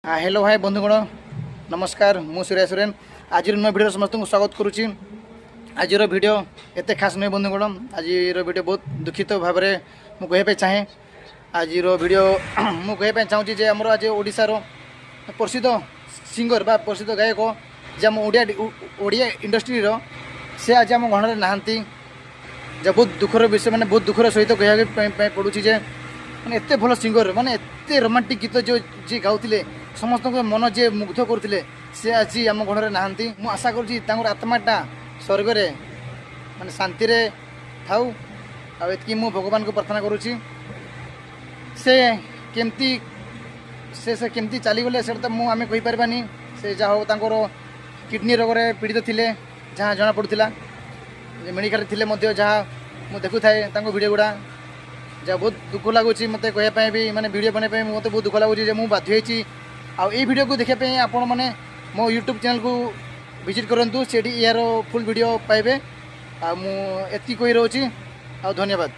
Hello hi ବନ୍ଧୁଗଣ, ନମସ୍କାର। ମୁଁ ସୁରିଆ ସୁରେନ, ଆଜିର ନୂଆ ଭିଡ଼ିଓ ସମସ୍ତଙ୍କୁ ସ୍ୱାଗତ କରୁଛି। ଆଜିର ଭିଡ଼ିଓ ଏତେ ଖାସ୍ ନୁହେଁ ବନ୍ଧୁଗଣ। ଆଜିର ଭିଡ଼ିଓ ବହୁତ ଦୁଃଖିତ ଭାବରେ ମୁଁ କହିବା ପାଇଁ ଚାହେଁ। ଆଜିର ଭିଡ଼ିଓ ମୁଁ କହିବା ପାଇଁ ଚାହୁଁଛି ଯେ ଆମର ଆଜି ଓଡ଼ିଶାର ପ୍ରସିଦ୍ଧ ସିଙ୍ଗର ବା ପ୍ରସିଦ୍ଧ ଗାୟକ ଯେ ଆମ ଓଡ଼ିଆ ଓଡ଼ିଆ ଇଣ୍ଡଷ୍ଟ୍ରିର, ସେ ଆଜି ଆମ ଗହଣରେ ନାହାନ୍ତି। ଯେ ବହୁତ ଦୁଃଖର ବିଷୟ, ମାନେ ବହୁତ ଦୁଃଖର ସହିତ କହିବାକୁ ପାଇଁ ପଡ଼ୁଛି ଯେ ମାନେ ଏତେ ଭଲ ସିଙ୍ଗର, ମାନେ ଏତେ ରୋମାଣ୍ଟିକ୍ ଗୀତ ଯେଉଁ ଯିଏ ଗାଉଥିଲେ, ସମସ୍ତଙ୍କ ମନ ଯିଏ ମୁଗ୍ଧ କରୁଥିଲେ, ସେ ଆଜି ଆମ ଗହଣରେ ନାହାନ୍ତି। ମୁଁ ଆଶା କରୁଛି ତାଙ୍କର ଆତ୍ମାଟା ସ୍ୱର୍ଗରେ ମାନେ ଶାନ୍ତିରେ ଥାଉ, ଆଉ ଏତିକି ମୁଁ ଭଗବାନଙ୍କୁ ପ୍ରାର୍ଥନା କରୁଛି। ସେ କେମିତି ଚାଲିଗଲେ, ସେଇଟା ତ ମୁଁ ଆମେ କହିପାରିବାନି। ସେ ଯାହା ହଉ ତାଙ୍କର କିଡ଼ନୀ ରୋଗରେ ପୀଡ଼ିତ ଥିଲେ, ଯାହା ଜଣାପଡ଼ୁଥିଲା ଯେ ମେଡ଼ିକାଲରେ ଥିଲେ ମଧ୍ୟ, ଯାହା ମୁଁ ଦେଖୁଥାଏ ତାଙ୍କ ଭିଡ଼ିଓ ଗୁଡ଼ା। ଯାହା ବହୁତ ଦୁଃଖ ଲାଗୁଛି ମୋତେ କହିବା ପାଇଁ ବି, ମାନେ ଭିଡ଼ିଓ ବନାଇବା ପାଇଁ ମୋତେ ବହୁତ ଦୁଃଖ ଲାଗୁଛି ଯେ ମୁଁ ବାଧ୍ୟ ହେଇଛି। ଆଉ ଏଇ ଭିଡ଼ିଓକୁ ଦେଖିବା ପାଇଁ ଆପଣମାନେ ମୋ ୟୁଟ୍ୟୁବ୍ ଚ୍ୟାନେଲ୍କୁ ଭିଜିଟ୍ କରନ୍ତୁ, ସେଇଠି ଏହାର ଫୁଲ୍ ଭିଡ଼ିଓ ପାଇବେ। ଆଉ ମୁଁ ଏତିକି କହି ରହୁଛି ଆଉ ଧନ୍ୟବାଦ।